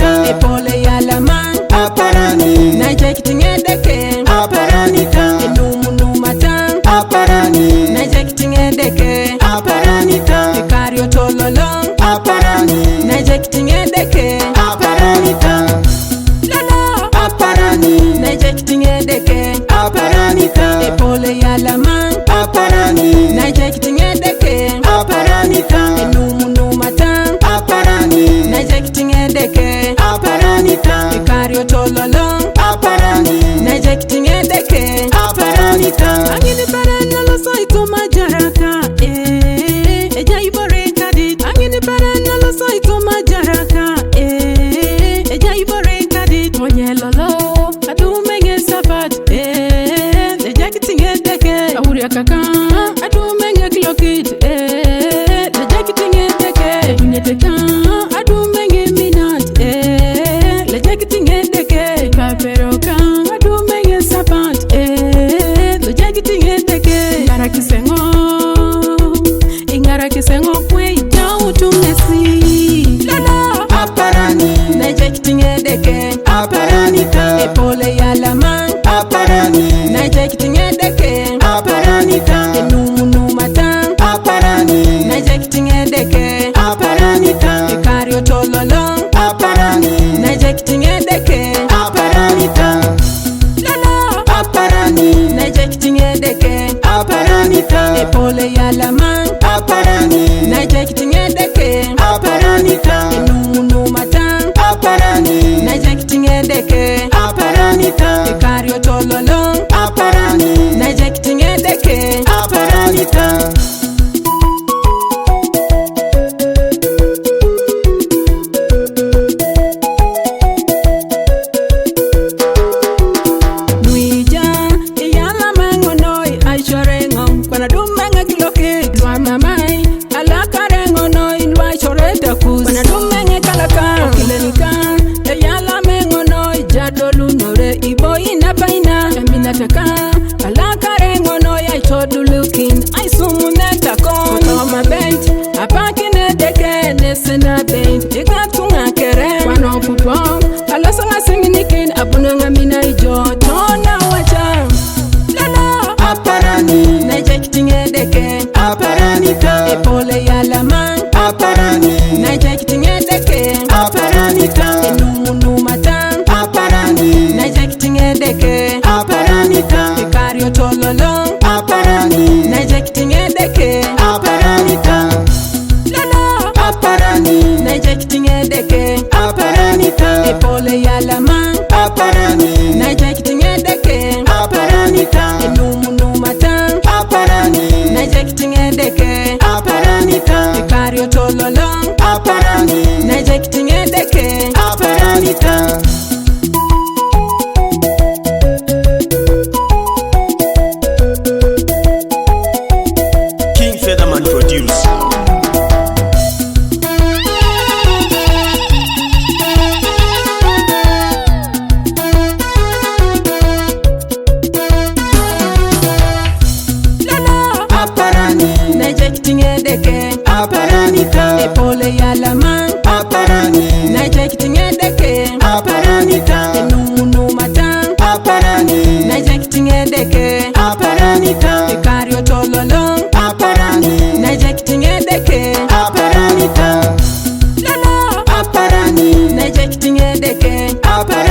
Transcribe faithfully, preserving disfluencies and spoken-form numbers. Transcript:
Epole yala man. Aparani. Na jek tinge deke. Aparani ta. Enumu numa ta. Aparani. Na jek tinge deke. Aparani ta. Ekario tololong. Aparani. Na jek tinge deke. Aparani ta. Lolo. Aparani. Na jek tinge deke. Aparani ta. Epole yala man. Aparani. Na jek tinge deke. Aparani ta. Enumu numa ta. Aparani. Na jek tinge deke. Aparani ta. Ekario tololong. Aparani. Na jek tinge deke. Aparani ta. Angini paran na lo soi tuma jaraka. Eh, eja ibore kadit. Angini paran na lo soi tuma jaraka. Eh, eja ibore kadit. Monyelolo. Adumenge sapat. Eh, eja kitinge deke. Awuri akaka. Adumenge kilokit. Eh, eja kitinge deke. Tunye teka. Adumenge minat. Eh, leja kitinge deke. Kaperoka. Adumenge sapat. Eh, leja kitinge deke. Ngara kisengo. Ingara kisengo kwe jau tumesi. Lolo. Aparani. Na jek tinge deke. Aparani ta. Epole yala man. Aparani. Na jek tinge deke. Aparani ta. Enumu numa ta. Aparani. Na jek tinge deke. Aparani ta. Ekario tololong. Aparani. Na jek tinge deke. Aparani ta. Lolo. Aparani. Na jek tinge deke. Aparani ta. Epole yala man. Aparani. Na jek tinge deke. Aparani ta. Enumu numa ta. Aparani. Na jek tinge deke. Aparani ta. Ekario tololong. Aparani. Na jek tinge deke. Aparani ta. Nuija, iyala mangonoi, ai chorengo, kwana dumanga kiloke, dwana mai, ala karengo noi, lwa choreta kus, kwana dumanga kalaka, okilenika, iyala mengo noi, jadolu nore, ibo ina baina, emina taka, ala karengo noi, ai chodulukin, ai sumuneta kon, kama bent, apakine deke, nesena bent, ikatunga kere, kwano pupo, alasanga singinikin, abunanga mina ijo, tona wacha. Lolo. Aparani. Na jek tinge deke. Aparani ta. Epole yala man. Aparani. Na jek tinge deke. Aparani ta. Enumu numa ta. Aparani. Na jek tinge deke. Aparani ta. Ekario tololong. Aparani. Na jek tinge deke. Aparani ta. Lolo. Aparani. Na jek tinge deke. Aparani ta. Epole yala man. Aparani. Na jek tinge deke. Aparani ta. Enumu numa ta. Aparani. Na jek tinge deke. Aparani ta. Ekario tololong. Aparani. Na jek tinge deke. Aparani ta. King Featherman produce. Lolo. Aparani. Na jek tinge deke. Aparani ta. Epole yala man. Aparani. Na jek tinge deke. Aparani ta. Enumu numa ta. Aparani. Na jek tinge deke. Aparani ta. Ekario tololong. Aparani. Na jek tinge deke. Aparani ta. Lolo. Aparani. Na jek tinge deke. Aparani.